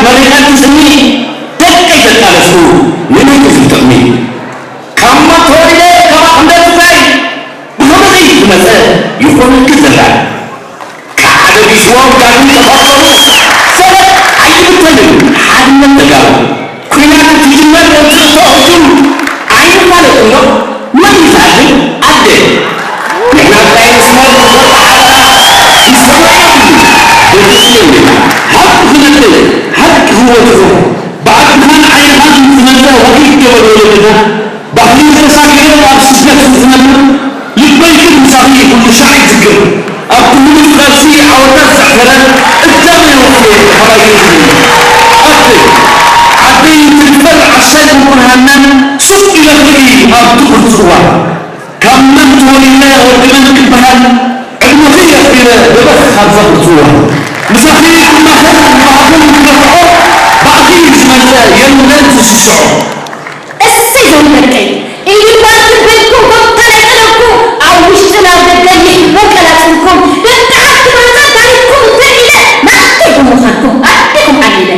መሪሕነት ስኒ ደቀይ ዘቃለስኩ ንመን እዩ ዝጠቕሚ? ካብ መን ተወሊደ፣ ካብ ኣኽንደ ትግራይ ብኸመይ ዝመጸ ይኾነልኪ ዘራይ? ካብ ሓደ ቢስዎም ዳግም ተፈጠሩ ሰበብ ኣይብተንን ሓድነት ተጋሩ። ኲናት እንትጅመር ወዲ ክልተ እኹል ኣይፋለጥን ዶ? መን ይፋልን? ኣደ ንሕና ጥራይ ንስመር ንኽእል ብሓባር ይሰማዕ እዩ። በዚ ስለ ሓቂ ክነግር፣ ሓቂ ክወድኹ፣ ብኣድኻን ዓይንኻን ዝመጸ ወኪል ገበል ወለድና፣ ባህሊ ተሳጊሩ ኣብ ስደት ዝነብር ልበይ ግን ምሳኺ ኩሉ ሻዕ ይዝክር። ኣብ ኩሉ ቃልሲ ዓወታት ዘዕተረ ቀዳማይ ወፍሪ ሓባሪ እዩ። ኣደ ዓደይ ትድፈር ዓሻይ ምቁርሃና ሱቅ ኢለ ክርኢ ኣብ ትኩር ጽዋ። ካብ መን ተወሊደ ወዲ መን ክበሃል ዕድመኺ የኽቢረ በበኽ ካብዛ ክጽዋ። ምሳኺ ክማኸር ማዕበል ክረትዖ ባዕዲ ዝመጸ የለን ዝስስዖ። እሰይ ዞም ደቀይ ኢድባር ትበልኩም ከም ተነቀለኩም ኣብ ውሽጥን ኣብ ደገን ይሕቦ ቀላጽምኩም ደቂ ዓዲ ማዛ ታሪኽኩም እንተኢለ መዓልቲ ብምዃንኩም ኣዲኹም ዓሊለ